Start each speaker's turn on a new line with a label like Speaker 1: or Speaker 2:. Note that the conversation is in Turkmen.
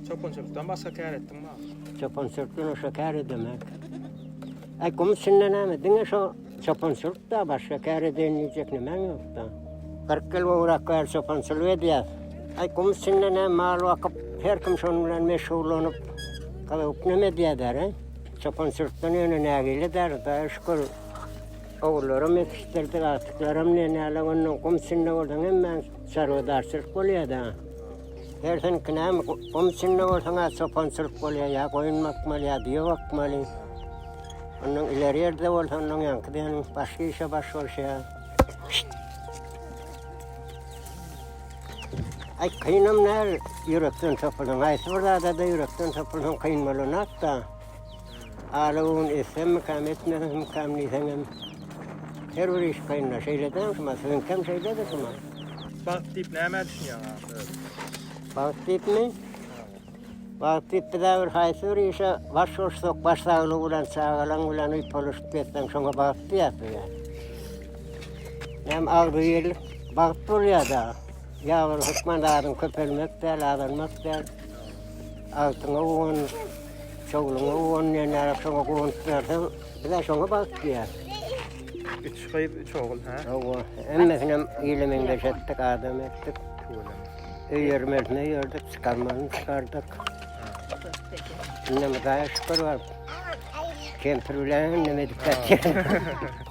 Speaker 1: Çopançylykdan başga kär etdiňmi aga?
Speaker 2: Çopançylykdan başga kär edemek. Aý gum içinde näme diňe şo çopançylyk-da başga kär edeýin diýjek nemäň ýok-da. 40 ýyl gowrak bäri çopançylyk edýäs. Aý gum içinde näme mal bakyp her kim şonuň bilen meşgullanyp gazyp neme edýär-dä. Çopançylykdan ýöne nägile däl, Hudaýa şükür. Ogullaram ýetişdirdik, agtyklaram neneler ondan gum içinde bolsaň hemmäň çarwadarçylyk bolýar-da. Her seňki näme gum içinde bolsaň-a çopançylyk bolýar, ýa goýun bakmaly, ýa düýe bakmaly. Ondan ileri ýerde bolsa ondan ýaňky diýeniň başga işe baş bolşýar. Aý kynam näl ýürekden topulsaň, haýsy bir zada-da ýürekden topulsaň kyn bolanok-da. Ala gün etsemmikäm, etmesemmikäm diýseňem, her bir iş kynda. Şeýle dämi şuma? Siziňkem şeýledir şuma?
Speaker 1: Bagt diýip nämä düşünýäň aga özüň?
Speaker 2: Bagt diýipmi? Bagt diýip biz-ä bir haýsy bir işe baş goşsak, baş saglygy bilen, çagalaň bilen uýpalaşyp gezseň, şoňa bagt diýýäs biz-ä. Näme agzybirlik bagt bolýar-da. Ýa bir hökman zadyň köpelmek däl, azalmak däl. Agtyňa guwan, çogluňa guwan diýen ýaly şoňa guwanyp berseň, biz-ä şoňa bagt diýýäs.
Speaker 1: Üç gyz, üç ogul, hä?
Speaker 2: Hawa, hemmesinem ile meňzeş etdik, adam etdik. Öýermesini öýerdik, çykarmasyny çykardyk. Indi Hudaýa şükür bar. Kempir bilen neme edip ýatýar.